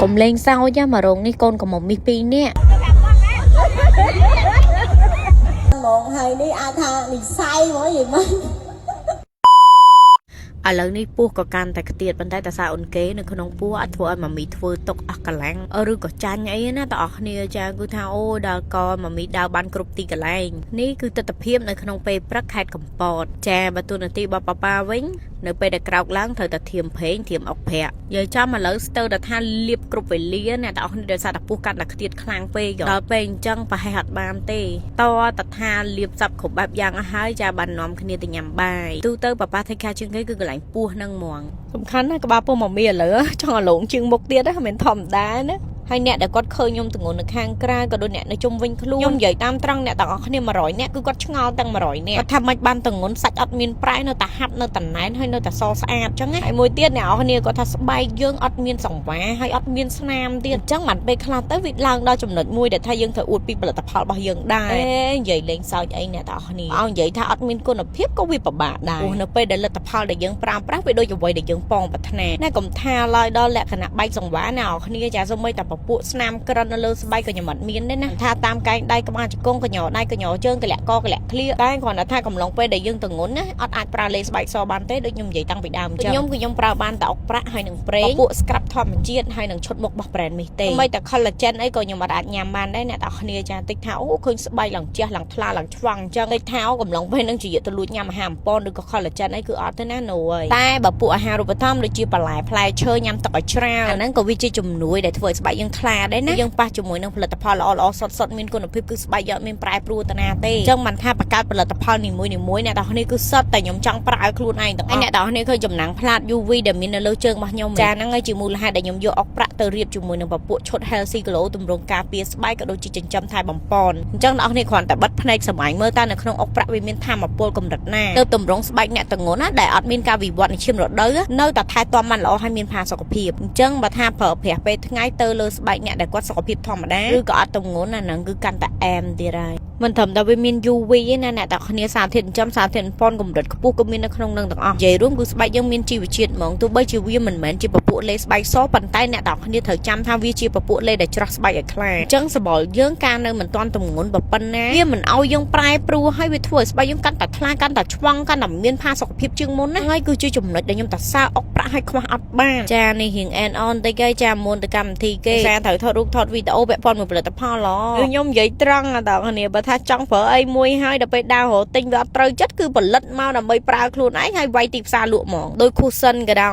កុំលេងសើចណាមករោងនេះកូនកំមុំមីសពីរនាក់ ហ្មងហើយនេះអាចថានិស័យហ្មងនិយាយមក ឥឡូវនេះពោះក៏កាន់តែខ្ទាតប៉ុន្តែតាសាអូនគេនៅក្នុងពោះអត់ធ្វើឲ្យម៉ាមីធ្វើទុកអស់កម្លាំងឬក៏ចាញ់អីណាតើអស់គ្នាចាគឺថាអូដល់កម៉ាមីដើរបានគ្រប់ទីកន្លែងនេះគឺទស្សនភាពនៅក្នុងពេលព្រឹកខេត្តកំពតចាបើទូនាទីរបស់ប៉ាប៉ាវិញនៅពេលដែលក្រោកឡើងត្រូវតែធៀមប្រេងធៀមអុកប្រាក់យាយចាំឥឡូវស្ទើរតែថាលៀបគ្រប់វេលាអ្នកទាំងអស់គ្នាដោយសារតែពោះកាន់តែខ្ទាតខ្លាំងពេកដល់ពេលអញ្ចឹងប្រហែលអត់បានទេតតថាលៀបសាប់គ្រប់បែបយ៉ាងអស់ហើយចាបាននាំគ្នាទៅញ៉ាំបាយទូទៅប៉ាប៉ាធ្វើការជាងគេគឺកន្លែងពោះហ្នឹងហ្មងសំខាន់ណាស់ក្បាលពោះម៉ាមីឥឡូវចង់ឲ្យលងជាងមុខទៀតណាមិនមែនធម្មតាណាហើយអ្នកដែលគាត់ឃើញខ្ញុំទងន់នៅខាងក្រៅក៏ដូចអ្នកនៅជុំវិញខ្លួនខ្ញុំនិយាយតាមត្រង់អ្នកទាំងអស់គ្នា100នាក់គឺគាត់ឆ្ងល់ទាំង100នាក់គាត់ថាមិនបានទងន់សាច់អត់មានប្រែនៅតែហាប់នៅតែណែនហើយនៅតែសស្អាតអញ្ចឹងណាហើយមួយទៀតអ្នកនរគ្នាគាត់ថាស្បែកយើងអត់មានសង្វាហើយអត់មានស្នាមទៀតអញ្ចឹងបានពេលខ្លះទៅវាឡើងដល់ចំណុចមួយដែលថាយើងត្រូវអួតពីផលិតផលរបស់យើងដែរអេនិយាយលេងសើចអីអ្នកទាំងអស់គ្នាឲ្យនិយាយថាអត់មានគុណភាពក៏វាពិបាកដែរព្រោះនៅពេលដែលលទ្ធផលដែលយើងប្រើប្រាស់វាដូចអ្វីដែលយើងប៉ងប្រាថ្នាណាកុំថាឡើយដល់លក្ខណៈបែកសង្វាអ្នកនរគ្នាចាសូម្បីតែពពួកស្នាមក្រិននៅលើស្បែកក៏ខ្ញុំអត់មានដែរណាថាតាមកែងដៃក្បាលជង្គង់កញ្ញដៃកញ្ញជើងកលាក់កកលាក់ឃ្លៀតែគ្រាន់តែថាកំឡុងពេលដែលយើងទងន់ណាអត់អាចប្រើលេស្បែកសបានទេដូចខ្ញុំនិយាយតាំងពីដើមអញ្ចឹងខ្ញុំគឺខ្ញុំប្រើបានតែអុកប្រាក់ហើយនឹងប្រេងពពួក scrub ធម្មជាតិហើយនឹងឈុតមុខរបស់ brand នេះទេមិនតែ collagen អីក៏ខ្ញុំអត់អាចញ៉ាំបានដែរអ្នកទាំងគ្នាចាតិចថាអូឃើញស្បែកឡើងជះឡើងថ្លាឡើងឆ្វាំងអញ្ចឹងតិចថាអូកំឡុងពេលនឹងជាទៅលួចញ៉ាំអាហារអំប៉ុនឬក៏ collagen អីគឺអត់ទេណាណូអើយតែបើពួកអាហារូបត្ថម្ភដូចជាបន្លែផ្លែឈើញ៉ាំទឹកឲ្យច្រើនអាហ្នឹងក៏វាជាជំនួយដែលធ្វើឲ្យស្បែកយើងថ្លាដែរណាយើងប៉ះជាមួយនឹងផលិតផលល្អល្អសុទ្ធសុទ្ធមានគុណភាពគឺស្បែកយើងអត់មានប្រែប្រួលទៅណាទេអញ្ចឹងមិនថាបង្កើតផលិតផលនីមួយៗអ្នកទាំងគ្នាគឺសុទ្ធតែខ្ញុំចង់ប្រើខ្លួនឯងទាំងអស់អ្នកទាំងគ្នាឃើញចំណាំងផ្លាត UV ដែលមាននៅលើជើងរបស់ខ្ញុំចាហ្នឹងហើយជាមូលហេតុដែលខ្ញុំយកអុកប្រាក់ទៅរៀបជាមួយនឹងពពួកឈុត Healthy Glow ទម្រង់ការពារស្បែកក៏ដូចជាចិញ្ចឹមថែបំប៉នអញ្ចឹងអ្នកនរគ្នាគ្រាន់តែបិទភ្នែកសម័យមើលតើនៅក្នុងអុកប្រាក់វាមានធម៌ពលកម្រិតណាទៅទម្រង់ស្បែកអ្នកតងន់ណាដែលអត់មានការវិវត្តនៃឈាមរដូវនៅតែថែទាំបានល្អហើយមានផាសុកភាពអញ្ចឹងបើថាប្រើប្រាស់ពេលថ្ងៃទៅលើស្បែកអ្នកដែលគាត់សុខភាពធម្មតាឬក៏អត់ទងន់អាហ្នឹងគឺកាន់តែអែមទៀតហើយមិនត្រឹមតែវាមាន UV ទេណាអ្នកទាំងគ្នាសារធាតុចិញ្ចឹមសារធាតុបំប៉នកម្រិតខ្ពស់ក៏មាននៅក្នុងនឹងទាំងអស់និយាយរួមគឺស្បែកយើងមានជីវជាតិហ្មងទោះបីជាវាមិនមែនជាពពួកលេស្បែកសប៉ុន្តែអ្នកទាំងគ្នាត្រូវចាំថាវាជាពពួកលេដែលច្រោះស្បែកឲ្យខ្លាអញ្ចឹងសបល់យើងកាលនៅមិនទាន់ទម្ងន់ប៉ុណ្ណាវាមិនឲ្យយើងប្រែប្រួលហើយវាធ្វើឲ្យស្បែកយើងកាន់តែថ្លាកាន់តែឆ្វង់កាន់តែមានផាសុកភាពជាងមុនណាហើយគឺជាចំណុចដែលខ្ញុំតសើអុកប្រាក់ឲ្យខ្វះអត់បានចានេះរៀងអែនអនតិចឯចាមុនទៅកម្មវិធីគេសារត្រូវថតរូបថតវីដេអូពាក់ព័ន្ធមួយផលិតផលហ៎គឺខ្ញុំនិយាយត្រង់ដល់គ្នាបើថាចង់ប្រើអីមួយហើយដល់ពេលដើររកទិញវាអត់ត្រូវចិត្តគឺផលិតមកដើម្បីប្រើខ្លួនឯងហើយវាយទីផ្សារលក់ហ្មងដោយ cushion ក៏ដោ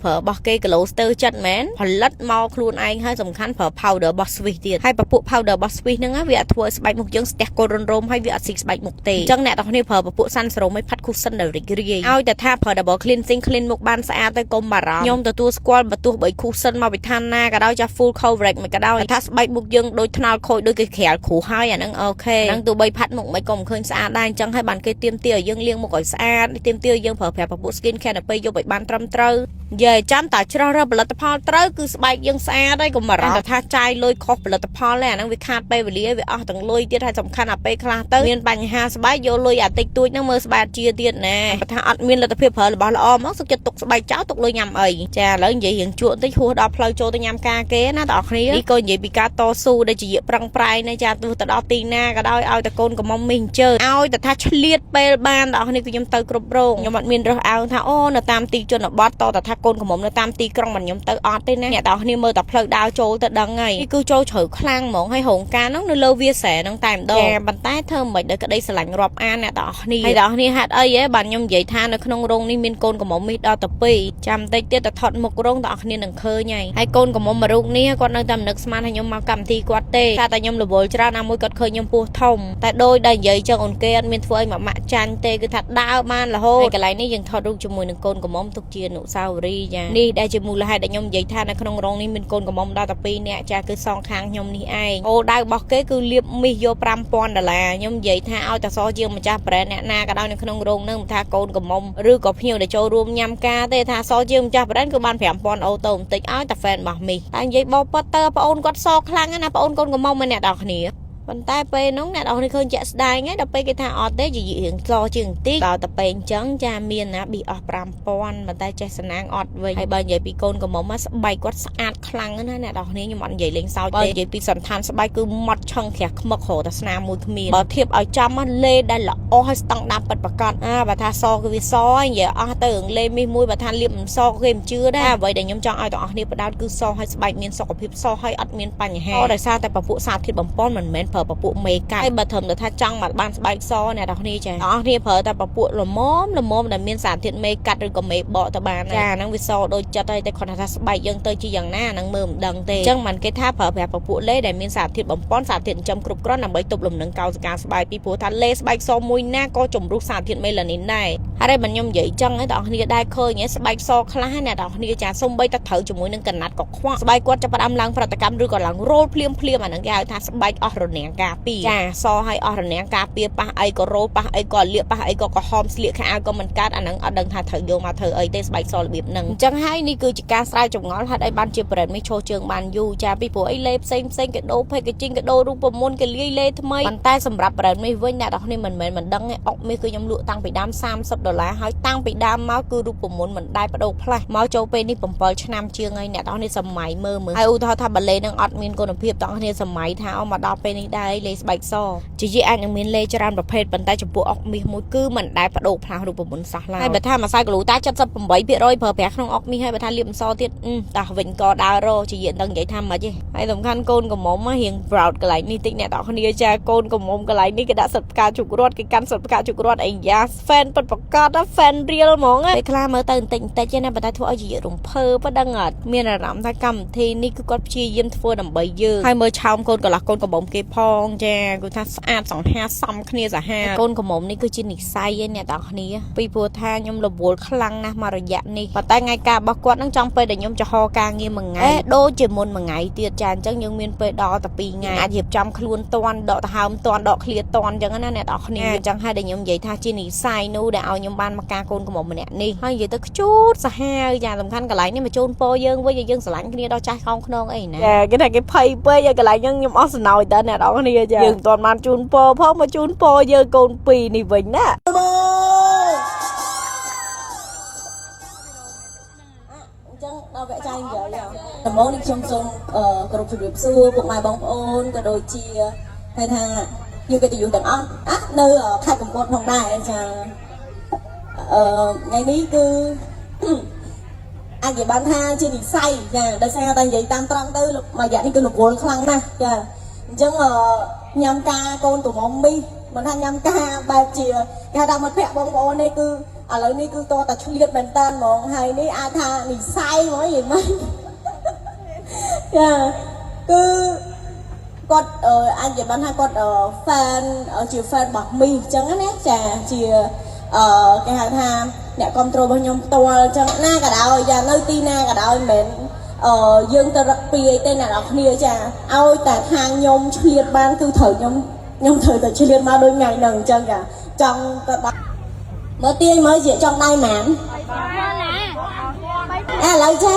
យប្រើរបស់គេគីឡូស្ទើចិត្តមែនផលិតមកខ្លួនឯងហើយសំខាន់ប្រើ powder របស់ Swiss ទៀតហើយពពួក powder របស់ Swiss ហ្នឹងវាអត់ធ្វើឲ្យស្បែកមុខយើងស្ទះគល់រុនរោមហើយវាអត់ស៊ីស្បែកមុខទេអញ្ចឹងអ្នកទាំងគ្នាប្រើពពួក sun serum ឲ្យផាត់ cushion ដែលរីករាយឲ្យតែថាប្រើ double cleansing clean មុខបានស្អាតទៅកុំបារម្ភខ្ញុំទទួលស្គាល់បើទោះបី cushion មកពីឋានណាក៏ដោយចា full coverage មិនក៏ដោយថាស្បែកមុខយើងដូចថ្នល់ខូចដូចគេក្រាលគ្រូហើយអាហ្នឹង OK ហ្នឹងទោះបីផាត់មុខមិនក៏មិនឃើញស្អាតដែរអញ្ចឹងហើយបានគេទាមទារឲ្យយើងលាងមុខឲ្យស្អាតទាមទារឲ្យយើងប្រើប្រាស់ពពួក skin care ដល់ពេលយកឲ្យបានត្រឹមត្រូវនិយាយចាំតែច្រោះរើផលិតផលត្រូវគឺស្បែកយើងស្អាតហើយកុំបារម្ភតែថាចាយលុយខុសផលិតផលទេអាហ្នឹងវាខាតពេលវេលាវាអស់ទាំងលុយទៀតហើយសំខាន់អាពេលខ្លះទៅមានបញ្ហាស្បែកយកលុយអាតិចតួចហ្នឹងមើលស្បែកជាទៀតណាបើថាអត់មានលទ្ធភាពប្រើរបស់ល្អមកសុខចិត្តទុកស្បែកចោលទុកលុយញ៉ាំអីចាឥឡូវនិយាយរៀងជក់បន្តិចហួសដល់ផ្លូវចូលទៅញ៉ាំការគេណាបងប្អូនគ្នានេះក៏និយាយពីការតស៊ូដែលជាប្រឹងប្រែងណាចាទោះទៅដល់ទីណាក៏ដោយឲ្យតែកូនកំមុំមីអញ្ជើញឲ្យតែថាឆ្លៀតពេលបានបងប្អូនគ្នាគឺខ្ញុំទៅគ្រប់រោងខ្ញុំអត់មានរើសអើងថាអូនៅតាមទីជនបទតតែថាកូនកំមុំនៅតាមទីក្រុងមិនខ្ញុំទៅអត់ទេណាអ្នកទាំងគ្នាមើលតែផ្លូវដើរចូលទៅដឹងហើយនេះគឺចូលជ្រៅខ្លាំងហ្មងហើយរោងការហ្នឹងនៅលើវាស្រែហ្នឹងតែម្ដងប៉ុន្តែធ្វើមិនដោយក្តីស្រឡាញ់រាប់អានអ្នកទាំងគ្នាហើយទាំងគ្នាហេតុអីហ៎បានខ្ញុំនិយាយថានៅក្នុងរោងនេះមានកូនកំមុំមីដល់ទៅ2ចាំតិចទៀតទៅថតមុខរោងទាំងគ្នានឹងឃើញហើយហើយកូនកំមុំមួយរូបនេះគាត់នៅតែមិននឹកស្មានថាខ្ញុំមកកម្មវិធីគាត់ទេតែតែខ្ញុំរវល់ច្រើនណាមួយគាត់ឃើញខ្ញុំពោះធំតែដោយដែលនិយាយចឹងអូនគេអត់មានធ្វើឲ្យម៉ាក់ចាញ់ទេគឺថាដើរបានរហូតហើយកន្លែងនេះយើងថតរូបជាមួយនឹងកូនកំមុំទុកជាអនុស្សាវរីយ៍ចានេះដែលជាមូលហេតុដែលខ្ញុំនិយាយថានៅក្នុងរោងនេះមានកូនកំមុំដល់តែ2នាក់ចាគឺសងខាងខ្ញុំនេះឯងអូដៅរបស់គេគឺលៀបមីសយក5000ដុល្លារខ្ញុំនិយាយថាឲ្យតែសជាងម្ចាស់ brand អ្នកណាក៏ដោយនៅក្នុងរោងនឹងមិនថាកូនកំមុំឬក៏ភ្ញៀវដែលចូលរួមញ៉ាំការទេថាសជាងម្ចាស់ brand គឺបាន5000អូតូបន្តិចឲ្យតែ fan របស់មីសតែនិយាយបោប៉តើប្អូនគាត់សខ្លាំងណាស់ប្អូនកូនកំមុំម្នាក់ដល់គ្នា។ ប៉ុន្តែពេលហ្នឹងអ្នកនរគ្នាឃើញជាក់ស្ដែងហើយដល់ពេលគេថាអត់ទេជារៀងសជាងបន្តិចដល់តែពេលអញ្ចឹងចាមានណាប៊ីអស់5000ប៉ុន្តែចេះសណាងអត់វិញហើយបើនិយាយពីកូនកំមុំស្បែកគាត់ស្អាតខ្លាំងណាស់អ្នកនរគ្នាខ្ញុំអត់និយាយលេងសើចទេបើនិយាយពីសន្តានស្បែកគឺម៉ត់ឆឹងក្រាស់ខ្មឹករតែស្នាមមួយគ្មានបើធៀបឲ្យចំលេដែលល្អហើយស្តង់ដារពិតប្រាកដអាបើថាសគឺវាសហើយនិយាយអស់ទៅរឿងលេមីសមួយបើថាលាបមិនសគេមិនជឿដែរអ្វីដែលខ្ញុំចង់ឲ្យទាំងអស់គ្នាផ្ដោតគឺសឲ្យស្បែកមានសុខភាពសឲ្យអត់មានបញ្ហាដោយសារតែពពួកសារធាតុបំប៉នមិនមែនប្រើពពួកមេកាត់ហើយបើត្រឹមតែថាចង់មកបានស្បែកសអ្នកទាំងអស់គ្នាចាទាំងអស់គ្នាប្រើតែពពួកល្មមល្មមដែលមានសារធាតុមេកាត់ឬក៏មេបកទៅបានចាហ្នឹងវាសដូចចិត្តហើយតែគ្រាន់តែថាស្បែកយើងទៅជាយ៉ាងណាហ្នឹងមើលមិនដឹងទេអញ្ចឹងមិនគេថាប្រើប្រាស់ពពួកលេដែលមានសារធាតុបំប៉នសារធាតុចិញ្ចឹមគ្រប់គ្រាន់ដើម្បីទប់លំនឹងកោសិកាស្បែកពីព្រោះថាលេស្បែកសមួយណាក៏ជំរុះសារធាតុមេឡានីនដែរហើយមិនខ្ញុំនិយាយចឹងឯងបងប្អូនដែរឃើញស្បែកសខ្លះអ្នកទាំងអស់គ្នាចាសំបីតែត្រូវជាមួយនឹងកណាត់ក៏ខ្វក់ស្បែកគាត់ចាប់ផ្ដើមឡើងប្រតិកម្មឬក៏ឡើងរោលភ្លាមភ្លាមអាហ្នឹងគេហៅថាស្បែកអស់រនាំងការពារចាសឲ្យអស់រនាំងការពារប៉ះអីក៏រោលប៉ះអីក៏លៀកប៉ះអីក៏ក្រហមស្លៀកខោអាវក៏មិនកើតអាហ្នឹងអត់ដឹងថាត្រូវយកមកធ្វើអីទេស្បែកសរបៀបហ្នឹងអញ្ចឹងហើយនេះគឺជាការស្រាវចម្ងល់ហេតុអីបានជា brand នេះឈរជើងបានយូរចាពីព្រោះអីលេផ្សេងផ្សេងគេដូរ packaging គេដូររូបមន្តគេលាយលេថ្មីប៉ុន្តែសម្រាប់ brand នេះវិញអ្នកទាំងគ្នាមិនមែនមិនដឹងទេអុកមាសគឺខ្ញុំលក់តាំងពីដើម30ដុល្លារហើយតាំងពីដើមមកគឺរូបមន្តមិនដែលបដូរផ្លាស់មកចូលពេលនេះ7ឆ្នាំជាងហើយអ្នកទាំងគ្នាសម័យមើលមើលហើយឧទាហរណ៍ថាបាឡេនឹងអត់មានគុណភាពទាំងគ្នាសម័យថាអមកដល់ពេលនេះដែរលេស្បែកសជាជាអាចនឹងមានលេច្រើនប្រភេទប៉ុន្តែចំពោះអុកមាសមួយគឺមិនដែលបដូរផ្លាស់រូបមន្តសោះឡើយហើយបើថាម្សៅក្លូតា78%ប្រើប្រាស់ក្នុងអុកមាសហើយបើថាលាបម្សទៀតតោះវិញក៏ដើររជាយាមិនដឹងនិយាយថាម៉េចទេហើយសំខាន់កូនកំមុំរៀង proud កន្លែងនេះតិចអ្នកទាំងគ្នាចាកូនកំមុំកន្លែងនេះគេដាក់សិតផ្កាជុករត់គេកាន់សិតផ្កាជុករត់អីយ៉ា fan ពិតប្រកប fan real ហ្មងពេលខ្លះមើលទៅបន្តិចបន្តិចណាប៉ុន្តែធ្វើឲ្យជារំភើបដឹងអត់មានអារម្មណ៍ថាកម្មវិធីនេះគឺគាត់ព្យាយាមធ្វើដើម្បីយើងហើយមើលឆោមកូនកន្លះកូនកំមុំគេផងចាគឺថាស្អាតសង្ហាសំគ្នាសាហាវកូនកំមុំនេះគឺជានិស័យឯអ្នកទាំងគ្នាពីព្រោះថាខ្ញុំរវល់ខ្លាំងណាស់មករយៈនេះប៉ុន្តែថ្ងៃការរបស់គាត់នឹងចង់ពេលដែលខ្ញុំចំហការងារមួយថ្ងៃដូចជាមុនមួយថ្ងៃទៀតចាអញ្ចឹងយើងមានពេលដល់តែ2ថ្ងៃអាចរៀបចំខ្លួនតន់ដកដង្ហើមតន់ដកឃ្លាតន់អញ្ចឹងណាអ្នកទាំងគ្នាអញ្ចឹងហើយដែលខ្ញុំនិយាយថាជានិស័យនោះដែលឲ្យខ្ញុំបានមកការកូនកំមុំម្នាក់នេះហើយនិយាយទៅខ្ជូតសាហាវចាសំខាន់កន្លែងនេះមកជូនពរយើងវិញឲ្យយើងស្រឡាញ់គ្នាដល់ចាស់ខោងខ្នងអីណាចាគេថាគេភ័យពេកឲ្យកន្លែងហ្នឹងខ្ញុំអស់សំណោចតើអ្នកទាំងគ្នាចាយើងមិនទាន់បានជូនពរផងមកជូនពរយើងកូនពីរនេះវិញណា មើលអញ្ចឹងដល់វគ្គចាយនិយាយដំបូងនេះខ្ញុំសូមគោរពជម្រាបសួរពុកម៉ែបងប្អូនក៏ដូចជាហៅថាយើងកិត្តិយសទាំងអស់អានៅខេត្តកំពតផងដែរចាថ្ងៃនេះគឺ អាចនិយាយបានថាជានិស័យចាដោយសារតែនិយាយតាមត្រង់ទៅមួយរយៈនេះគឺរវល់ខ្លាំងណាស់ចាអញ្ចឹងញ៉ាំការកូនកំមុំមីមិនថាញ៉ាំការបែបជាគេហៅថាមិត្តភក្តិបងប្អូននេះគឺឥឡូវនេះគឺតតែឆ្លៀតមែនតើហ្មងហើយនេះអាចថានិស័យហ្មងនិយាយមិនចាគឺគាត់អាចនិយាយបានថាគាត់ fan ជា fan របស់មីអញ្ចឹងណាចាជាគេហៅថាអ្នកគ្រប់គ្រងរបស់ខ្ញុំផ្ទាល់អញ្ចឹងណាក៏ដោយចានៅទីណាក៏ដោយមិនមែនយើងទៅរឹកពីអីទេអ្នកនរគ្នាចាឲ្យតែខាងខ្ញុំឆ្លៀតបានគឺត្រូវខ្ញុំត្រូវតែឆ្លៀតមកដូចថ្ងៃហ្នឹងអញ្ចឹងចាចង់ទៅដល់មើលទាញមើលជាចង់ដៃហ្មងអេឥឡូវចា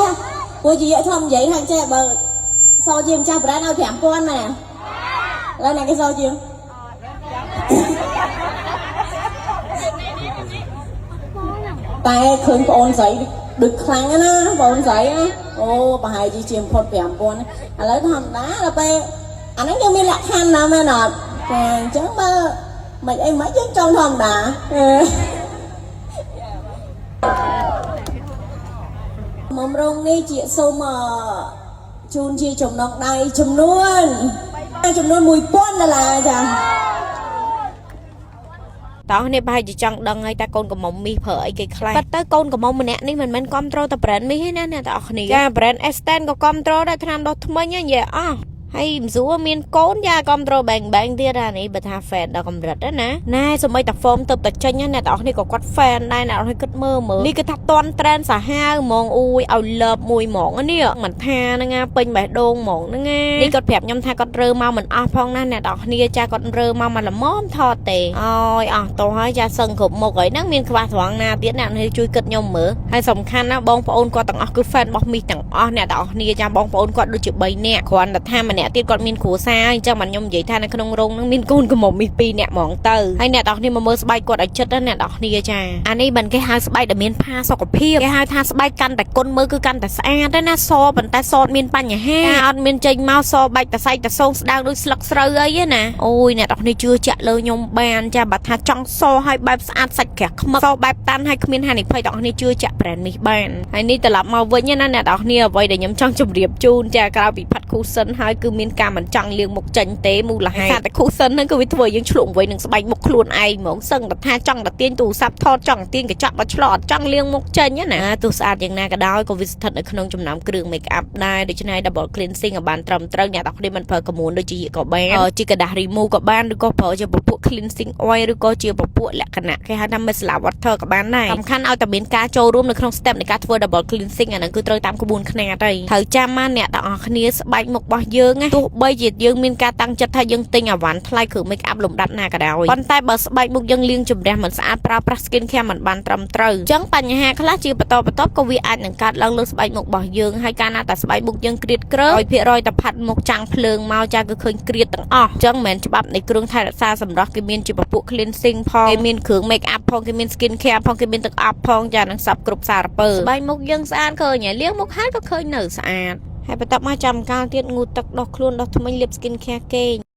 ពួកជាធ្លាប់និយាយថាចេះបើសជាម្ចាស់ brand ឲ្យ5000ណាឥឡូវណាគេសជាង តែឃើញប្អូនស្រីដូចខ្លាំងណាបងប្អូនស្រីណាអូប្រហែលជាជាបំផុត5000ឥឡូវធម្មតាដល់ពេលអាហ្នឹងយើងមានលក្ខខណ្ឌណាមែនអត់ចាអញ្ចឹងបើមិនអីមិនយើងចង់ធម្មតាអឺមករងនេះជាសូមជូនជាចំណងដៃចំនួនចំនួន1000ដុល្លារចា តោះនេះប្រហែលជាចង់ដឹងហើយតើកូនកំមុំមីសប្រើអីគេខ្លះប៉ុន្តែកូនកំមុំម្នាក់នេះមិនមែនគ្រប់ត្រូលតែ brand មីសទេណាអ្នកទាំងអស់គ្នាចា brand Esten ក៏គ្រប់ត្រូលដែរថ្នាំដុសធ្មេញហ្នឹងនិយាយអស់ហើយមិនស្រួលមានកូនយ៉ាគ្រប់ត្រូលបែងបែងទៀតអានេះបើថា fan ដល់កម្រិតណាណែសម្បីតែ form ទៅតែចេញណាអ្នកទាំងអស់គ្នាក៏គាត់ fan ដែរអ្នកទាំងអស់គ្នាគិតមើលមើលនេះគឺថាតន់ trend សាហាវហ្មងអ៊ូយឲ្យលើបមួយហ្មងនេះមិនថាហ្នឹងណាពេញបេះដូងហ្មងហ្នឹងណានេះគាត់ប្រាប់ខ្ញុំថាគាត់រើមកមិនអស់ផងណាអ្នកទាំងអស់គ្នាចាគាត់រើមកមកល្មមថតទេអើយអស់តោះហើយចាសឹងគ្រប់មុខហើយហ្នឹងមានខ្វះត្រង់ណាទៀតអ្នកនេះជួយគិតខ្ញុំមើលហើយសំខាន់ណាបងប្អូនគាត់ទាំងអស់គឺ fan របស់មីសទាំងអស់អ្នកទាំងអស់គ្នាចាបងប្អូនគាត់ដូចជា3នាក់គ្រាន់តែថាម្ ម្នាក់ទៀតគាត់មានគ្រួសារអញ្ចឹងបានខ្ញុំនិយាយថានៅក្នុងរោងហ្នឹងមានកូនក្រមុំមីសពីរនាក់ហ្មងទៅហើយអ្នកទាំងគ្នាមកមើលស្បែកគាត់ឲ្យចិត្តណាអ្នកទាំងគ្នាចាអានេះមិនគេហៅស្បែកដែលមានផាសុកភាពគេហៅថាស្បែកកាន់តែគុណមើលគឺកាន់តែស្អាតណាសប៉ុន្តែសអត់មានបញ្ហាអត់មានចេញមកសបែកតសៃតសងស្ដើងដូចស្លឹកស្រូវអីណាអូយអ្នកទាំងគ្នាជឿជាក់លើខ្ញុំបានចាបើថាចង់សឲ្យបែបស្អាតសាច់ក្រាស់ខ្មឹកសបែបតាន់ឲ្យគ្មានហានិភ័យទាំងគ្នាជឿជាក់ brand នេះបានហើយនេះត្រឡប់មកវិញណាអ្នកទាំងគ្នាអ្វីដែលខ្ញុំចង់ជម្រាបជូនចាក្រៅពីផាត់ cushion ហើយគឺមានការមិនចង់លាងមុខចេញទេមូលហេតុតែ cushion ហ្នឹងគឺវាធ្វើឲ្យយើងឆ្លក់វិញនឹងស្បែកមុខខ្លួនឯងហ្មងសឹងតែថាចង់តែទាញទូរស័ព្ទថតចង់ទាញកញ្ចក់មកឆ្លក់អត់ចង់លាងមុខចេញណាទោះស្អាតយ៉ាងណាក៏ដោយក៏វាស្ថិតនៅក្នុងចំណោមគ្រឿង make up ដែរដូច្នេះ double cleansing ឲ្យបានត្រឹមត្រូវអ្នកទាំងគ្នាមិនប្រើក្រមួនដូចជាក៏បានជាក្រដាស remove ក៏បានឬក៏ប្រើជាពពួក cleansing oil ឬក៏ជាពពួកលក្ខណៈគេហៅថា micellar water ក៏បានដែរសំខាន់ឲ្យតែមានការចូលរួមនៅក្នុង step នៃការធ្វើ double cleansing អាហ្នឹងគឺត្រូវតាមក្បួនខ្នាតហើយត្រូវចាំណាអ្នកទាំងអស់គ្នាស្បែកមុខរបស់យើងណាទោះបីជាយើងមានការតាំងចិត្តថាយើងទិញអាវ៉ាន់ថ្លៃគ្រឿង make up លំដាប់ណាក៏ដោយប៉ុន្តែបើស្បែកមុខយើងលាងជម្រះមិនស្អាតប្រើប្រាស់ skin care មិនបានត្រឹមត្រូវអញ្ចឹងបញ្ហាខ្លះជាបន្តបន្ទាប់ក៏វាអាចនឹងកើតឡើងលើស្បែកមុខរបស់យើងហើយកាលណាតែស្បែកមុខយើងក្រៀតក្រើឲ្យភាគរយតែផាត់មុខចាំងភ្លើងមកចាគឺឃើញក្រៀតទាំងអស់អញ្ចឹងមិនមែនច្បាប់នៃគ្រឿងថែរក្សាសម្រស់គេមានជាពពួក cleansing ផងគេមានគ្រឿង make up ផងគេមាន skin care ផងគេមានទឹកអប់ផងចានឹងសັບគ្រប់សារពើស្បែកមុខយើងស្អាតឃើញហើយលាងមុខហើយក៏ឃើញនៅស្អាតហើយបន្ទាប់មកចាំកាលទៀតងូតទឹកដោះខ្លួនដោះធ្មេញលាប skin care គេង។